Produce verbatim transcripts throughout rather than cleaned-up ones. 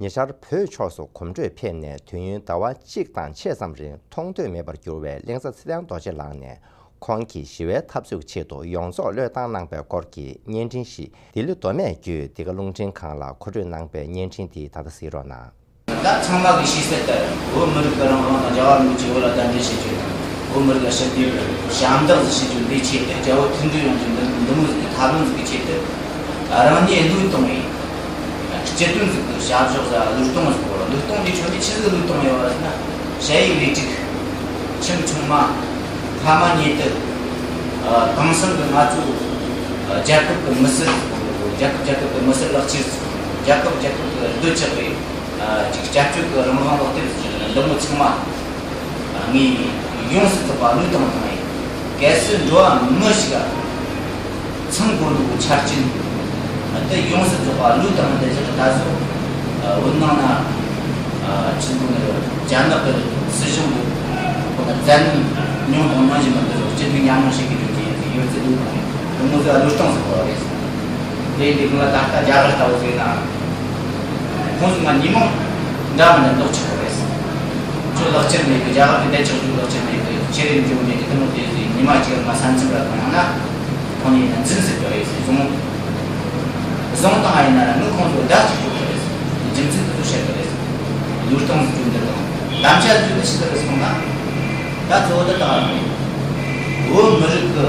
ཉེ་ཆར་བོད་ཕྱོགས་སུ་གོམ་བགྲོད་ཕེབས་ནས་དུས་ཡུན་ཟླ་བ་གཅིག་དང་ཕྱེད་ཙམ་རིང་མཐོང་ཐོས་མེད་པར་གྱུར་བའི་གླིང་བཟའ་ཚེ་བརྟན་རྡོ་རྗེ་ལགས་ནས། ཁོང་གིས་ཞི་བའི་འཐབ་རྩོད་ཆེད་དུ་ཡོངས་རྫོགས་བློས་བཏང་གནང་པའི་སྐོར་གྱི་བརྙན་འཕྲིན་ཞིག་ལྡི་ལི་མདོ་སྨད་བརྒྱུད་འདི་ག་རླུང་འཕྲིན་ཁང་ལ་མཁོ་སྤྲོད་གནང་པའི་བརྙན་འཕྲིན་འདི་ད་ལྟ་གཟིགས་རོགས་གནང་། ད་ཚང་མ་གིས་ཤེས་གསལ་ལྟར་བོད་མི་རིགས་ཀྱི་རང་དབང་དང་རྒྱལ་བ་རིན་པོ་ཆེའི་འོག་ལ་གདན་འདྲེན་བྱེད་རྒྱུ་དང་། བོད་མི་རིགས་ལ་ཞི་བདེ་ཞབས་འདེགས་ཟིག་བྱེད་རྒྱུ་འདིའི་ཆེད་དུ། རྒྱལ་བོ་མཐུན་སྒྲིལ་ཡོང་རྒྱུ་འདི་འདི་མོ་ཟིག་གི་ཐབས་ལམ་ཟིག་གི་ཆེད་དུ། རང་ཉིད་བློས་གཏོང་བའི་སྤྱི་དོན་ཟིག་གི་བྱ་གཞག་ཟིག་བློས་གཏོང་ཟིག་གོ། བློས་གཏོང་དེ་ཁྱོན་ནས་ཆི་ཟིག་བློས་གཏོང་ཡོད་པ་ཟེར་ན། ཞ་ཡི་བེ་ཀྲིག་ཁྱིམ་ཆུང་མ། ཕ་མ་ཉེ་དུ། དེང་སང་གི་ང་ཚོ་རྒྱལ་ཁབ་ཀྱི་མི་སེར། རྒྱལ་ཁབ་རྒྱལ་ཁབ་ཀྱི་མི་སེར་ལག་ཁྱེར། རྒྱལ་ཁབ་རྒྱལ་ཁབ་ཀྱི་གདོད་ཆགས་པའི་ཅིག་སྐྱབས་བཅོལ་གྱི་རང་དབང་ལག་དེབ་ཟེར་ནས་འདི་མོ་ཚང་མ་ངས་ཡོངས་སུ་རྫོགས་པ་བློས་བཏང་བཏང་ཡིན། གལ་སྲིད་འགྲོ་བ་མི་ཞིག་ག་ཚང་དགོས་འདུག་གི་ཆ་རྐྱེན་འདི་ཡོངས་སུ་རྫོགས་པ་བློས་བཏང་། འདི་ཞིག་ད་གཟོད་བོད་ནང་ན་ཆི་འདུག་ནི་རྒྱ་ནག་གི་སྲིད་གཞུང་གི་ཁོ་ན་བཙན་གནོན་མྱོང་དང་མྱོང་བཞིན་པ་འདི་ཚོ་སྤྱི་འཐུས་ཉམས་མྱོང་བྱེད་ཀྱི་ཡོད་ཀྱི་ཡོད་ཚད་བློས་བཏང་ཡིན། དེ་མོ་ཚོ་བློས་གཏོང་ཟེར་དགོས་པ་རེད། དེ་ཡིན་དུས་ང་ད་ལྟ་རྒྱ་གར་ལྟ་བུ་ཟིག་ན། ཁོང་ཚོ་ང་ཉིན་མོ་འདྲ་མི་འདྲ་མདོག་ཆགས་པ་རེད། ཁྱོད་ལག་ཁྱེར་མེད་གི། རྒྱ་གར་གི་བསྡད་ཆོག་རྒྱུ་ལག་ཁྱེར་མེད་གི། ཁྱེད་རེ་འཇོག་མེད་གི། དེ་མོ་དེ་ཟིག་ཉི་མ་གཅིག་ང་ས་མཚམས་ར་གང་ཡང་ན་ཁོང་ནས་ཡང་འཛིན་ཟེར་གི་རེད་ཟེར། བཟུང་བཟུང་བཏང་ཡིན་ན་ར་ངས་ཁོང་ཚོ་བརྡ་གཅིག་སྤྲོད་གི་རེད་ཟེར། རྒྱུ་མཚན་དེ་ཚོ་བཤད་གི་རེད་ཟེར། བློས་གཏོང་ཟེར་རྒྱུ་འདི་དང་དམ་བཅའ་ཟེར་རྒྱུ་འདི་ཆི་ཟིག་རེད་ཟེར་ན། ད་གཙོ་བོ་འདི་དག་རང་རེད། བོད་མི་རིགས་ཀྱི་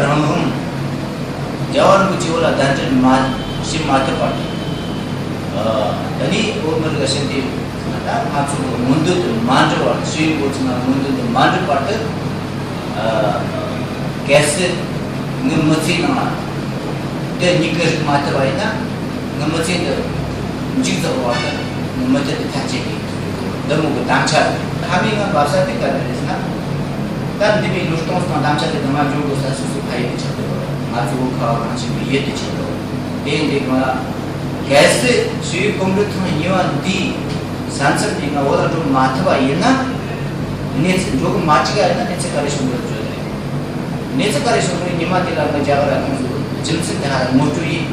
རང་དབང་རྒྱལ་བ་རིན་པོ་ཆེའི་འོག་ལ་གདན་འདྲེན་མ་བྱེད་མ་ཐུབ་བར་དུ། ཨ། ད་ནི་བོད་མི་རིགས་ལ་ཞི་བདེ་ད་ང་ཚོ་གི་སྨོན་འདུན་དུ་མ་འགྲུབ་བར། ཞི་བའི་འགོ་ཚུགས་ན་སྨོན་འདུན་དུ་མ་འགྲུབ་བར་དུ། ཨ། གལ་སྲིད་ངའི་མི་ཚེའི་ནང་ལ་འདི་མྱུ་གུ་རིག་མ་ཐུབ་པ་ཡིན་ན། ངའི་མི་ཚེ་འདི་མཇུག་རྫོགས་བར་དུ་ངའི་མི་ཚེ་འདི་ཐལ་ཆད་ཀྱི་འདི་མོ་གི་དམ་བཅའ་རེད། ཕ་མས་ང་འབབ་ས་དེ་ག་རེ་རེད་ཟེར་ན། ད་འདི་བའི་བློས་གཏོང་དང་དམ་བཅའ་དེ་དང་ང་འཇོག་དགོས་ས་སོ་སོ་ཕ་ཡུལ་དུ་ཆགས་འདུག་ང་ཚོ་ཁ་བ་གངས་ཅན་གྱི་ཡུལ་དུ་ཆགས་འདུག་དེ་ཡིན་དུས་ང་གལ་སྲིད་ཞི་བའི་གོམ་བགྲོད་ཐེངས་གཉིས་པ་འདིའི་ས་མཚམས་ནས་ང་འོག་ལ་འགྲོ་མ་ཐུབ་པ་ཡིན་ན། གནས་ཚུལ་འགྲོ་གི་མ་བཅུག་པ་ཡིན་ན་གནས་ཚུལ་ག་རེ་བྱུང་དགོས་བརྗོད་རེད། གནས་ཚུལ་ག་རེ་བྱུང་དགོས། ཉི་མ་དེ་ལ་ང་རྒྱ་གར་ཁོང་ཚོ་རྒྱུ་མཚན་དེ་ཧ་ལམ་ངོ་སྤྲོད་ཡིན།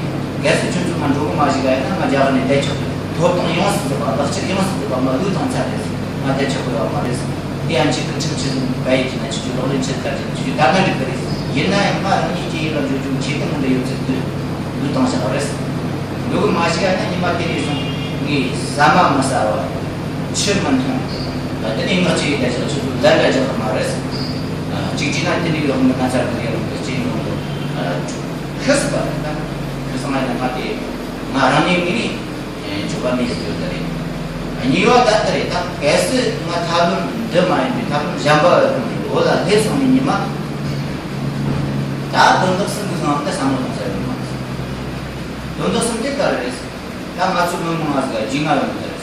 གལ་སྲིད་ཁྱོད་ཚོ་ང་འགྲོ་གི་མ་བཅུག་པ་ཡིན་ན་ང་རྒྱ་གར་ནས་བསྡད་ཆོག་གི། ཐོབ་ཐང་ཡོངས་སུ་རྫོགས་པ། ལག་ཁྱེར་ཡོངས་སུ་རྫོགས་པ་ང་བློས་བཏང་ཚར་རེད། ང་བསྡད་ཆོག་གི་ཡོད་མ་རེད། དེ་ཡང་ཁྱེད་ཀྱི་ཁྲིམས་ཆེད་དུ་བལ་ཡུལ་གྱི་ན་ཁྱེད་ཚོས་ལག་ལེན་ཆེད་དུ་བཀར་གྱི་ཁྱེད་ཚོས་ད་ག་འགྲིག་གི་རེད། ཡིན་ན་ཡང་ང་རང་ཉིད་ཀྱི་ཡིད་ལ་འཇོག་རྒྱུ་ཆེད་དུ་ང་འདི་ཡོད་ཚད་དུ་བློས་བཏང་བཞག་པ་རེད། འགྲོ་གི་མ་བཅུག་ཡ་ན་ཉི་མ་དེ་ནས་བཟུང་ངས་ཟ་མ་མི་ཟ་བ། ཆུ་མི་འཐུང་། དེ་ནས་ངག་ཅིག་ཡིན་ད་ཅིག་ཁྱོད་ཚོ་ལན་ལ་རྒྱག་གི་མ་རེད། གཅིག་བྱས་ན་དེ་འདྲའི་ལོག་མི་ན་ཚ་གི་ཡ་ལོག་གི་སྐྱེ་ཡོང་གི། ཤི་སྲིད་པ་རེད་ད། ཤི་སོང་ང་ཡིན་ན་ང་དེ་ང་རང་ཉིད་ངོས་ནས་འགྱོད་པ་མེད་ཟེར་རྒྱུ་དེ་རེད། གཉིས་པ་ད་ལྟ་རེད་ད། གལ་སྲིད་ང་ཐབས་ལམ་འདི་མ་ཡིན་པའི་ཐབས་ལམ་གཞན་པ་ཡོད་རུང་ནས་བོད་ལ་སླེབས་སོང་ནས་ཉི་མ། ད་དོན་དག་སུ་འདུག་སོང་ད་བསམ་བློ་གཏོང་ས་ཡོད་མ་རེད། དོན་དག་གསུམ་དེ་ག་རེ་རེད། ད་ང་ཚོ་མི་མང་ང་ཟིག་རྒྱུས་མངའ་ཡོད་མི་ཟེར།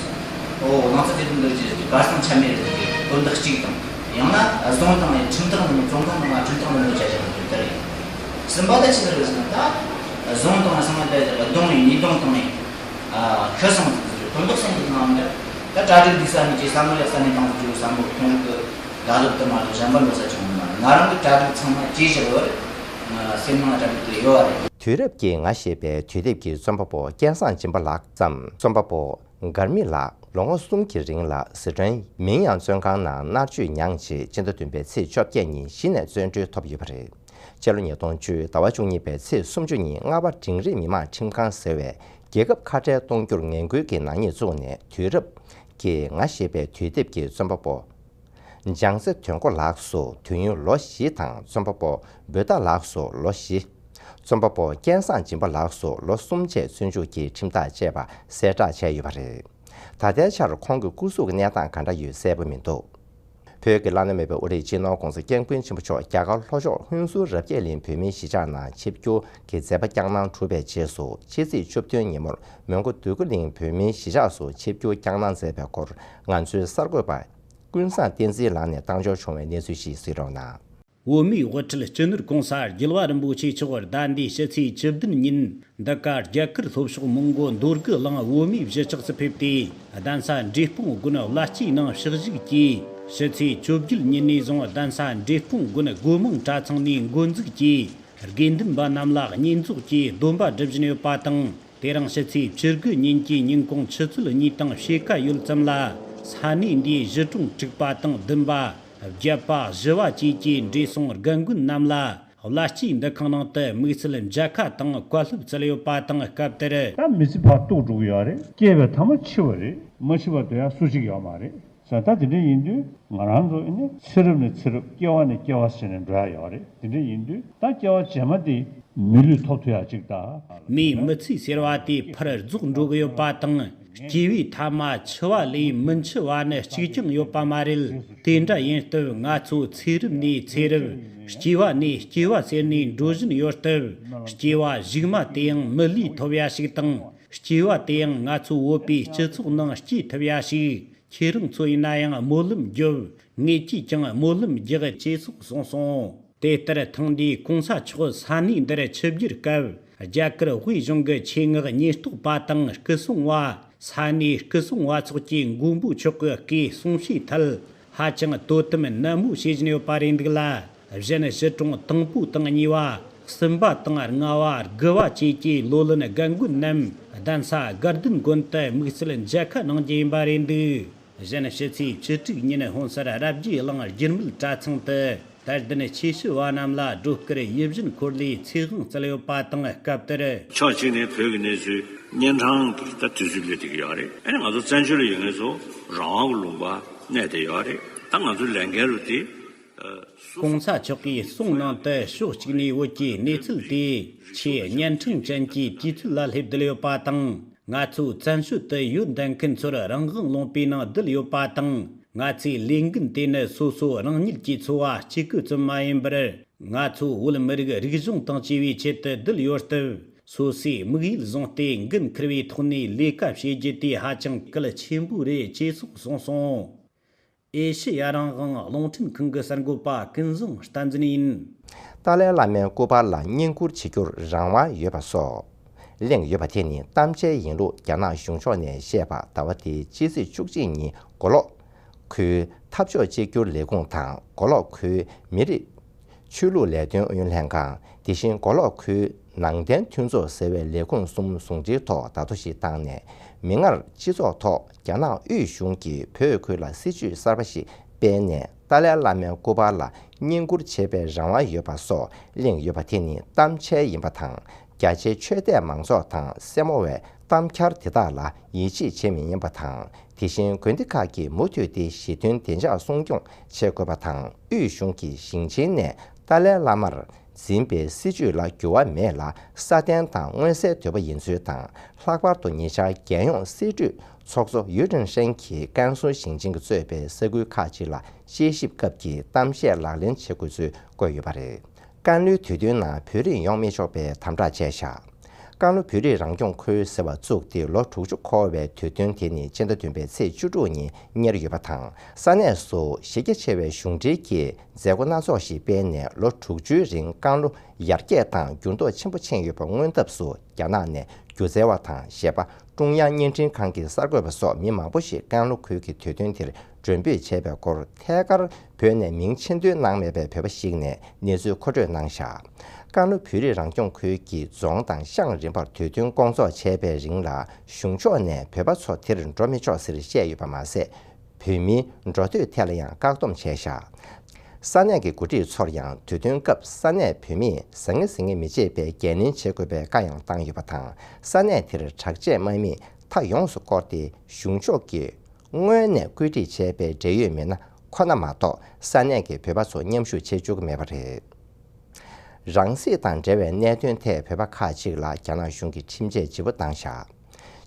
ཨོ་ནང་ཚ་དེ་དོན་དག་ཅི་གར་སང་ཆ་མེད་རེད་ཟེར་གྱི་དོན་དག་གཅིག་དང་། ཡང་ན་བཟུང་བཏང་ནས་ཁྲིམས་ཐག་ནང་བཙོན་ཁང་ནང་ང་ཁྲིམས་ཐག་ནང་ལོག་བྱ་བཞག་དེ་ལྟར་ཡིན། གསུམ་པ་ད་ཆི་ཟིག་རེད་ཟེར་ན་ད། བཟུང་བཏང་ནས་སང་ང་ད་ཟེར་གདུང་ཡིན་ཉེས་རྡུང་བཏང་ནས། ཤི་སོང་ཟིག་ཟེར་དོན་དག་གསུམ་གྱི་ནང་ནས། ད་གྲ་སྒྲིག་འདི་ས་ནས་ཀྱི་བསམ་བློ་ཡག་ས་ནས་བཏང་ཟིག་ཟེར་བསམ་བློ་ཁོང་གི་ལ་ལབ་དུ་མ་ལོ་གཞན་པ་འགྲོ་ས་ཆུང་མ་ང་རང་གི་གྲ་སྒྲིག་ཚང་མ་ཇེ་ཞིག་ཡོད་རེད། སེམས་ནང་གྲ་སྒྲིག་དུ་ཡོད་རེད། དུས་རབས་ཀྱི་ང་ཞེས་པའི་དུས་དེབ་ཀྱི་རྩོམ་པ་པོ་སྐལ་བཟང་སྦྱིན་པ་ལགས་སམ། རྩོམ་པ་པོ་མགར་མེ་ལགས་ལོ་ངོ་གསུམ་གྱི་རིང་ལ་ཟི་ཁྲོན་མིན་ཡང་བཙོན་ཁང་ནང་མནར་གཅོད་མྱངས་རྗེས་སྤྱི་ཟླ་བདུན་པའི་ཚེས་བཅོ་བརྒྱད་ཉིན་གཞི་ནས་བཙོན་གྲོལ་ཐོབ་ཡོད་པ་རེད། སྤྱི་ལོ་ཉིས་སྟོང་བཅུ་ཟླ་བ་བཅུ་གཉིས་པའི་ཚེས་སུམ་ཅུ་ཉིན་རྔ་བ་འབྲིང་རིམ་མི་དམངས་ཁྲིམས་ཁང་ཟེར་བས་རྒྱལ་ཁབ་ཁ་བྲལ་གཏོང་རྒྱུར་ངན་སྐུལ་གྱི་ནག་ཉེས་བཙུགས་ནས་དུས་རབས་ཀྱི་ང་ཞེས་པའི་དུས་དེབ་ཀྱི་རྩོམ་པ་པོ། ལྗང་རྩེ་དོན་གོ་ལགས་སུ་དུས་ཡུན་ལོ་བཞི་དང་རྩོམ་པ་པོ་བུ་ཏཱ་ལགས་སུ་ལོ་བཞི། རྩོམ་པ་པོ་སྐལ་བཟང་སྦྱིན་པ་ལགས་སུ་ལོ་གསུམ་བཅས་བཙོན་འཇུག་གི་ཁྲིམས་ཐག་བཅད་པ་གསལ་བསྒྲགས་བྱས་ཡོད་པ་རེད། ད་ལྟའི་ཆར་ཁོང་གི་སྐུ་གཟུགས་ཀྱི་གནས་སྟངས་ག་འདྲ་ཡོད་གསལ་པོ་མི་འདུག་བོད་ཀྱི་བླ་ན་མེད་པའི་དབུ་ཁྲིད་སྤྱི་ནོར་༸གོང་ས་༸སྐྱབས་མགོན་ཆེན་པོ་མཆོག་རྒྱ་གར་ལྷོ་ཕྱོགས་ཧུན་སུར་རབ་རྒྱས་གླིང་བོད་མིའི་གཞིས་ཆགས་ནང་ཆིབས་བསྒྱུར་གྱི་མཛད་པ་བསྐྱངས་གནང་གྲུབ་པའི་རྗེས་སུ་ཕྱི་ཚེས་བཅུ་བདུན་ཉིན་མོར་མོན་གྷོ་འདོད་རྒུ་གླིང་བོད་མིའི་གཞིས་ཆགས་སུ་ཆིབས་བསྒྱུར་བསྐྱངས་གནང་མཛད་པའི་སྐོར་ང་ཚོའི་གསར་འགོད་པ། ཀུན་བཟང་བསྟན་འཛིན་ལགས་ནས་བཏང་འབྱོར་བྱུང་བའི་གནས་ཚུལ་ཞིག་གཟིགས་རོགས་གནང་། བོད་མིའི་དབུ་ཁྲིད་སྤྱི་ནོར་༸གོང་ས་༸རྒྱལ་བ་རིན་པོ་ཆེ་མཆོག་ཟླ་འདིའི་ཕྱི་ཚེས་བཅུ་བདུན་ཉིན་འདི་ག་རྒྱ་གར་ལྷོ་ཕྱོགས་མོན་གྷོ་འདོད་རྒུ་གླིང་བོད་མིའི་གཞིས་ཆགས་སུ་ཕེབས་ཏེ། གདན་ས་འབྲས་སྤུངས་དགོན་བླ་སྤྱིའི་ནང་ཕྱག་ཞུས་ཀྱིས། ཕྱི་ཚེས་བཅོ་བརྒྱད་ཉིན་ནས་བཟུང་གདན་ས་འབྲས་སྤུངས་དགོན་སྒོ་མང་གྲྭ་ཚང་ནས་འགོ་འཛུགས་ཀྱིས། དགེ་འདུན་པ་རྣམས་ལ་བསྙེན་རྫོགས་ཀྱི་སྡོམ་པ་སྒྲུབ་བཞིན་ཡོད་པ་དང་ དེ་རིང་ཕྱི་ཚེས་བཅུ་དགུ་ཉིན་གྱི་ཉིན་གུང་ཆུ་ཚོད་གཉིས་དང་ཕྱེད་ཀ་ཡོལ་ཙམ་ལ། ས་གནས་འདིའི་གཞིས་གྲོང་དྲུག་པ་དང་བདུན་པ། བརྒྱད་པ། བཞི་བ་བཅས་ཀྱི་འབྲས་སོང་རྒན་རྒོན་རྣམས་ལ། བླ་སྤྱིའི་འདུ་ཁང་ནང་དུ་དམིགས་བསལ་མཇལ་ཁ་དང་བཀའ་སློབ་སྩལ་ཡོད་པ་དང་། སྐབས་དེར། ད་མི་ཚེ་ཕར་ལྟུག་འགྲོ་གི་ཡོད་རེད། སྐྱེས་པའི་མཐའ་མ་འཆི་བ་རེད། མ་འཆི་བ་དེ་ཡང་སུ་གཅིག་ཡོད་མ་རེད་ཟེར། ད་དེ་འདྲ་ཡིན་དུས་ང་རང་ཚོ་ཨེ་ནི་ཚེ་རབས་ནས་ཚེ་རབས། སྐྱེ་བ་ནས་སྐྱེ་བ་ཟེར་ནས་འགྲོ་ཡ་ཡོད་རེད། དེ་འདྲ་ཡིན་དུས་ད་སྐྱེ་བ་རྗེས་མ་དེ་མི་ལུས་ཐོབ་ཐུབ་ཡ་གཅིག་དང་། མིའི་མི་ཚེ་ཟེར་བ་དེ་ཕར་རྫོགས་འགྲོ་གི་ཡོད་པ་དང་། སྐྱེ་བའི་མཐའ་མ་འཆི་བ་ལས་མི་འཆི་བ་ནི་གཅིག་ཀྱང་ཡོད་པ་མ་རེད། དེ་འདྲ་ཡིན་སྟབས་ང་ཚོ་ཚེ་རབས་ནས་ཚེ་རབས། སྐྱེ་བ་ནས་སྐྱེ་བ་ཟེར་ནས་འགྲོ་བཞིན་ཡོད་སྟབས། སྐྱེ་བ་གཞུག་མ་དེའང་མི་ལུས་ཐོབ་ཡ་ཞིག་དང་། སྐྱེ་བ་དེའང་ང་ཚོ་བོད་པའི་སྤྱི་ཚོགས་ནང་སྐྱེས་ཐུབ་ཡ་ཞིག་ཁྱེད་རང་ཚོ་ཡིན་ན་ཡང་སྨོན་ལམ་རྒྱོབ། ངེད་ཀྱིས་ཀྱང་སྨོན་ལམ་རྒྱག་ཅེས་སོགས་གསུངས་སོང་། དེ་ལྟར་ཐེངས་འདིའི་གོང་ས་མཆོག་ས་གནས་འདིར་ཆིབས་བསྒྱུར་སྐབས། རྒྱ་གར་དབུས་གཞུང་གི་ཆེད་མངགས་ཉེན་རྟོག་པ་དང་སྐུ་སྲུང་བ། ས་གནས་སྐུ་སྲུང་བ་སོགས་ཀྱིས་མགོན་པོ་མཆོག་གི་སྐུའི་གསུང་བཤད་ཐད། ཧ་ཅང་དོ་དམ་ནན་མོ་བྱེད་བཞིན་ཡོད་པ་རེད་འདུག་ལ། གཞན་གཞིས་གྲོང་དང་པོ་དང་གཉིས་པ། གསུམ་པ་དང་ལྔ་བ། དགུ་བ་བཅས་ཀྱི་ལོ་ལོན་རྒན་རྒོན་རྣམས་གདན་ས་དགའ་ལྡན་དགོན་དུ་དམིགས་བསལ་མཇལ་ཁ་གནང་རྒྱུ་ཡིན་པ་རེད་འདུག་གཞན་ཕྱི་ཚེས་བཅུ་དྲུག་ཉིན་ཧོན་སར་རབ་རྒྱས་གླིང་རྒྱུད་སྨད་གྲྭ་ཚང་དུ་དད་ལྡན་ཆོས་ཞུ་བ་རྣམས་ལ་སྒྲོལ་དཀར་ཡིད་བཞིན་འཁོར་ལོའི་ཚེ་དབང་སྩལ་ཡོད་པ་དང་། སྐབས་དེར། ཕྱོགས་གཅིག་ནས་བོད་ཀྱི་གནས་ཚུལ་གཉན་འཕྲང་གི་ད་དུས་ཚོད་སླེབས་བསྡད་ཀྱི་ཡོད་རེད། ཨ་ནི་ང་ཚོ་བཙན་བྱོལ་ལ་ཡོད་མཁན་ཚོ་རང་དབང་གི་ལུང་པ་གནས་བསྡད་ཡོད་རེད། ད་ང་ཚོའི་ལས་འགན་རུ་དེ། གོང་ས་མཆོག་གིས་གསུང་གནང་སྟེ། ཕྱོགས་གཅིག་ནས་བོད་ཀྱི་གནས་ཚུལ་དེ་ཆེས་གཉན་འཕྲང་ཅན་གྱི་དུས་ཚོད་ལ་སླེབས་བསྡད་ཡོད་པ་དང་། ང་ཚོ་བཙན་བྱོལ་དུ་ཡོད་བསྡད་མཁན་ཚོར་རང་དབང་ལུང་པའི་ནང་བསྡད་ཡོད་པ་དང་། ང་ཚོའི་ལས་འགན་དེ་ནི་སོ་སོ་རང་ཉིད་ཀྱི་འཚོ་བ་གཅིག་པུ་ཙམ་མ་ཡིན་པར། ང་ཚོ་བོད་མི་རིགས་རིག་གཞུང་དང་བཅས་པའི་ཆེད་དུ་བསྡད་ཡོད་སྟབས། སོ་སོའི་དམིགས་ཡུལ་བཟུང་སྟེ་འགན་འཁུར་བའི་ཐོག་ནས་ལས་ཀ་བྱེད་རྒྱུ་དེ་ཧ་ཅང་གལ་ཆེན་པོ་རེད་ཅེས་སོགས་གསུངས་སོང་། ཨེ་ཤེ་ཡ་རང་དབང་རླུང་འཕྲིན་ཁང་གི་གསར་འགོད་པ་ཀུན་བཟང་བསྟན་འཛིན་ཡིན། ཏཱ་ལའི་བླ་མའི་སྐུ་པར་ལ་བསྙེན་བཀུར་བྱེད་རྒྱུར་རང་དབང་ཡོད་པ་སོགས་གླེང་ཡོད་པ་དེ་ནི་གཏམ་འཆལ་ཡིན་ལུགས་རྒྱ་ནག་གཞུང་ཕྱོགས་ནས་བཤད་པ། ཟླ་བ་འདིའི་ཕྱི་ཚེས་བཅུ་གཅིག་ཉིན་མགོ་ལོག་ཁུལ་འཐབ་ཕྱོགས་གཅིག་གྱུར་ལས་ཁུངས་དང་། མགོ་ལོག་ཁུལ་མི་རིགས་ཆོས་ལུགས་ལས་དོན་ཨུ་ཡོན་ལྷན་ཁང་། དེ་བཞིན་མགོ་ལོག་ཁུལ་ནང་བསྟན་མཐུན་ཚོགས་ཟེར་བའི་ལས་ཁུངས་གསུམ་ཟུང་འབྲེལ་ཐོག་བརྡ་ཐོ་ཞིག་བཏང་ནས། མིག་སྔར་སྤྱི་ཚོགས་ཐོག་རྒྱ་ནག་དབུས་གཞུང་གིས་བོད་ཁུལ་ལ་སྲིད་བྱུས་གསར་པ་ཞིག་སྤེལ་ནས། ཏཱ་ལའི་བླ་མའི་སྐུ་པར་ལ་བསྙེན་བཀུར་བྱེད་པའི་རང་དབང་ཡོད་པ་སོགས་གླེང་ཡོད་པ་དེ་ནི་གཏམ་འཆལ་ཡིན་པ་དང་། རྒྱ་ཆེའི་ཆོས་དད་མང་ཚོགས་དང་སེར་མོ་བས་གཏམ་འཁྱར་དེ་དག་ལ་ཡིད་ཆེས་བྱེད་མི་ཉན་པ་དང་། དེ་བཞིན་དགོན་སྡེ་ཁག་གིས་མུ་མཐུད་དེ་ཞི་མཐུན་བདེ་འཇགས་སྲུང་སྐྱོང་བྱེད་དགོས་པ་དང་། དབུས་གཞུང་གིས་ཞིང་ཆེན་ནས་ཏཱ་ལའི་བླ་མར་འཛིན་པའི་སྲིད་བྱུས་ལ་འགྱུར་བ་མེད་ལ། སྲ་བརྟན་དང་མངོན་གསལ་དོད་པོ་ཡིན་ཚུལ་དང་། ལྷག་པར་དུ་ཉེ་ཆར་རྒྱལ་ཡོངས་སྲིད་གྲོས་ཚོགས་གཙོ་ཡུས་ཀྲིན་ཧྲེང་གིས་ཀན་སུའུ་ཞིང་ཆེན་གྱིས་གཙོས་པའི་ས་ཁུལ་ཁག་ཅིག་ལ་དཔྱད་ཞིབ་སྐབས་ཀྱི་གཏམ་བཤད་ལག་ལེན་བྱེད་དགོས་ཚུལ་བཀོད་ཡོད་པ་རེད། ཀན་ལྷོའི་དུས་སྟོན་ནང་བོད་རིགས་ཡོང་མི་ཆོག་པའི་དམ་དྲག་བྱས་བཞག་ཀན་ལྷོ་བོད་རིགས་རང་སྐྱོང་ཁུལ་ཟེར་བ་བཙུགས་ཏེ་ལོ་དྲུག་ཅུ་འཁོར་བའི་དུས་སྟོན་དེ་ནི་ཕྱི་ཟླ་བདུན་པའི་ཚེས་བཅུ་དྲུག་ཉིན་གཉེར་ཡོད་པ་དང་། ས་གནས་སུ་གཞི་རྒྱ་ཆེ་བའི་གཞུང་འབྲེལ་གྱི་མཛད་སྒོ་སྣ་ཚོགས་ཤིག་སྤེལ་ནས། ལོ་དྲུག་ཅུའི་རིང་ཀན་ལྷོ་ཡར་རྒྱས་དང་འགྱུར་ལྡོག་ཆེན་པོ་ཕྱིན་ཡོད་པ་མངོན་ཐབས་སུ། རྒྱ་ནག་ནས་སྒྱུ་རྩལ་བ་དང་གཞས་པ། ཀྲུང་དབྱང་བརྙན་འཕྲིན་ཁང་གི་གསར་འགོད་པ་སོགས་མི་མང་པོ་ཞིག་ཀན་ལྷོ་ཁུལ་གྱི་དུས་སྟོན་དེར་མགྲོན་འབོད་བྱས་པའི་སྐོར། ཐད་ཀར་བོད་ནས་མིང་ཆེན་འདོན་གནང་མེད་པའི་བོད་པ་ཞིག་ནས་གནས་ཚུལ་མཁོ་སྤྲོད་གནང་བཞག་ཀན་ལྷོ་བོད་རིགས་རང་སྐྱོང་ཁུལ་གྱི་རྫོང་དང་ཤང་རིམ་པར་དུས་སྟོན་སྐོང་ཚོགས་བྱས་པའི་རིང་ལ། གཞུང་ཕྱོགས་ནས་བོད་པ་ཚོ་དེར་འགྲོ་མི་ཆོག་ཟེར་བཤད་ཡོད་པ་མ་ཟད། བོད་མིའི་འགྲོ་སྡོད་ཐད་ལ་ཡང་བཀག་སྡོམ་བྱས་བཞག་ས་གནས་ཀྱི་འགོ་ཁྲིད་ཚོར་ཡང་དུས་སྟོན་སྐབས་ས་གནས་བོད་མིས་ཟང་ངེ་ཟིང་ངེ་མི་བྱེད་པའི་འགན་ལེན་བྱེད་དགོས་པའི་བཀའ་ཡང་བཏང་ཡོད་པ་དང་། ས་གནས་དེར་དྲག་ཆས་དམག་མིས་མཐའ་ཡོངས་སུ་བསྐོར་ཏེ། གཞུང་ཕྱོགས་ཀྱིས་སྔོན་ནས་བཀོད་སྒྲིག་བྱས་པའི་འབྲེལ་ཡོད་མི་སྣ་ཁོ་ན་མ་གཏོགས་ས་གནས་ཀྱི་བོད་པ་ཚོ་མཉམ་ཞུགས་བྱེད་བཅུག་གི་མེད་པ་རེད། རང་སྲིད་དང་འབྲེལ་བའི་གནད་དོན་ཐད་བོད་པ་ཁག་ཅིག་ལ་རྒྱ་ནག་གཞུང་གིས་ཁྲིམས་ཆད་ལྗིད་པོ་བཏང་བཞག་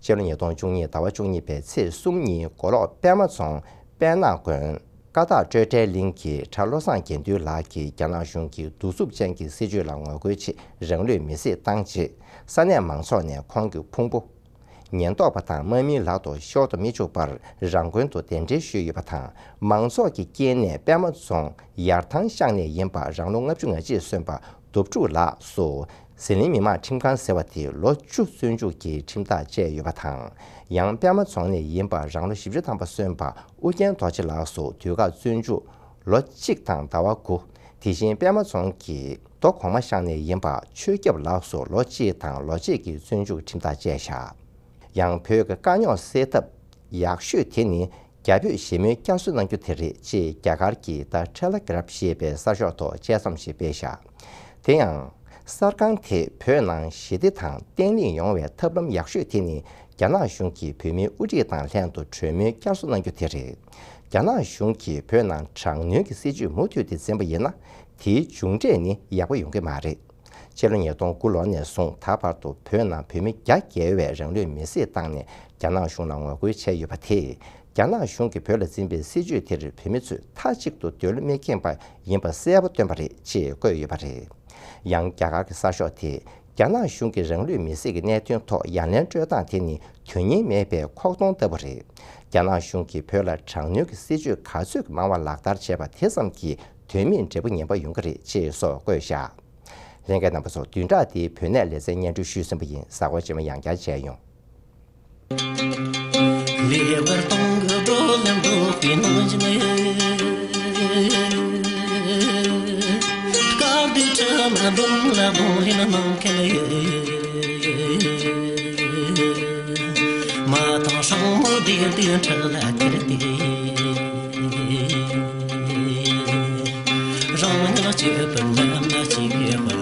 སྤྱི་ལོ་ཉིས་སྟོང་བཅུ་གཉིས་ཟླ་བ་བཅུ་གཉིས་པའི་ཚེས་གསུམ་ཉིན་མགོ་ལོག་པད་མ་རྫོང་པད་ནག་དགོན་ཀ་དག་སྤྲོས་བྲལ་གླིང་གི་གྲྭ་བློ་བཟང་དགེ་འདུན་ལགས་ཀྱིས་རྒྱ་ནག་གཞུང་གི་གདུག་རྩུབ་ཅན་གྱི་སྲིད་བྱུས་ལ་ངོ་རྒོལ་ཆེད་རང་ལུས་མེར་སྲེག་བཏང་རྗེས། ས་གནས་མང་ཚོགས་ནས་ཁོང་གི་ཕུང་པོ་ཉེན་རྟོག་པ་དང་དམག་མིའི་ལག་ཏུ་ཤོར་དུ་མི་བཅུག་པར་རང་དགོན་དུ་གདན་འདྲེན་ཞུས་ཡོད་པ་དང་། མང་ཚོགས་ཀྱི་སྐྱེས་གནས་པད་མ་རྫོང་ཡར་ཐང་ཤང་ནས་ཡིན་པ། རང་ལོ་ལྔ་བཅུ་ང་གཅིག་སོན་པ་དུབ་ཕྲུག་ལགས་སུ། ཟི་ལིང་མི་དམངས་ཁྲིམས་ཁང་ཟེར་བ་དེས་ལོ་བཅུ་བཙོན་འཇུག་གི་ཁྲིམས་ཐག་བཅད་ཡོད་པ་དང་། ཡང་པད་མ་རྫོང་ནས་ཡིན་པ། རང་ལོ་བཞི་བཅུ་ཐམ་པ་སོན་པ་ཨུ་རྒྱན་རྡོ་རྗེ་ལགས་སུ་དུས་བཀག་བཙོན་འཇུག་ལོ་གཅིག་དང་ཟླ་བ་དགུ། དེ་བཞིན་པད་མ་རྫོང་གི་ རྡོ་གོང་མ་བཤམས་ནས་ཡིན་པ། ཆོས་སྐྱབས་ལགས་སུ་ལོ་གཅིག་དང་ལོ་གཅིག་གི་བཙོན་འཇུག་ཁྲིམས་ཐག་བཅད་བཞག་ཡང་བོད་ཀྱི་དཀའ་རྙོག་སེལ་ཐབས་ཡག་ཤོས་དེ་ནི། རྒྱ་བོད་ཞི་མོལ་བསྐྱར་གསོ་གནང་རྒྱུ་དེ་རེད་ཅེས་རྒྱ་གར་གྱི་The Telegraph ཞེས་པའི་གསར་ཤོག་ཐོག་དཔྱད་རྩོམ་ཞིག་སྤེལ་བཞག་དེ་ཡང་། གསར་ཁང་དེས་བོད་ནང་ཞི་བདེ་དང་བརྟན་ལྷིང་ཡོང་བའི་ཐབས་ལམ་ཡག་ཤོས་དེ་ནི། རྒྱ་ནག་གཞུང་གིས་བོད་མིའི་དབུ་ཁྲིད་དང་ལྷན་དུ་གྲོས་མོལ་བསྐྱར་གསོ་གནང་རྒྱུ་དེ་རེད། རྒྱ་ནག་གཞུང་གིས་བོད་ནང་དྲག་གནོན་གྱི་སྲིད་བྱུས་མུ་མཐུད་དེ་འཛིན་པ་ཡིན་ན། དེའི་མཇུག་འབྲས་ནི་ཡག་པོ་ཡོང་གི་མ་རེད། ཕྱི་ལོ་ཉིས་སྟོང་དགུ་ལོ་ནས་བཟུང་ད་བར་དུ་བོད་ནང་བོད་མི་བརྒྱ་བརྒལ་བས་རང་ལུས་མེར་སྲེག་བཏང་ནས་རྒྱ་ནག་གཞུང་ལ་ངོ་རྒོལ་བྱས་ཡོད་པ་དེས། རྒྱ་ནག་གཞུང་གིས་བོད་ལ་འཛིན་པའི་སྲིད་བྱུས་དེར་བོད་མི་ཚོས་མཐའ་གཅིག་ཏུ་འདོད་བློ་མི་ཁེངས་པ་ཡིན་པ་གསལ་པོ་སྟོན་པ་རེད་ཅེས་བཀོད་ཡོད་པ་རེད། ཡང་རྒྱ་གར་གྱི་གསར་ཤོག་དེས། རྒྱ་ནག་གཞུང་གིས་རང་ལུས་མེར་སྲེག་གི་གནད་དོན་ཐོག་ཡ་ལན་སྤྲོད་སྟངས་དེ་ནི་དོན་སྙིང་མེད་པའི་ཁོག་སྟོང་ལྟ་བུ་རེད། རྒྱ་ནག་གཞུང་གིས་བོད་ལ་དྲག་གནོན་གྱི་སྲིད་བྱུས་ག་ཚོད་ཀྱི་མང་བ་ལག་བསྟར་བྱས་པ་དེ་ཙམ་གྱིས་དོན་མེད་འབྲས་བུ་ངན་པ་ཡོང་གི་རེད་ཅེས་སོགས་བཀོད་བཞག་ལྷན་རྒྱས་རྣམ་པ་ཚོ། བདུན་ཕྲག་འདིའི་བོད་གནས་ལེ་ཚན་སྙན་སྒྲོན་ཞུས་ཟིན་པ་ཡིན། གཟའ་འཁོར་རྗེས་མ་ཡང་བསྐྱར་མཇལ་ཡོང་། ལེ་བར་སྟོང་གི་བགྲོད་ལམ་འདོད་པའི་ནང་བཞིན་ཡོད། དཀར་དུས་ཁྲི་མ་འབུམ་ལ་སྒོ་ལེན་གནང་མཁན་ཡོད། མ་དང་སྲང་མོ་བདེ་དུས་ཁྲི་ལ་ཁྱེར་ཏེ། རང་ཉིད་གཅིག་པུ་ལམ་ལ་གཅིག་པའི་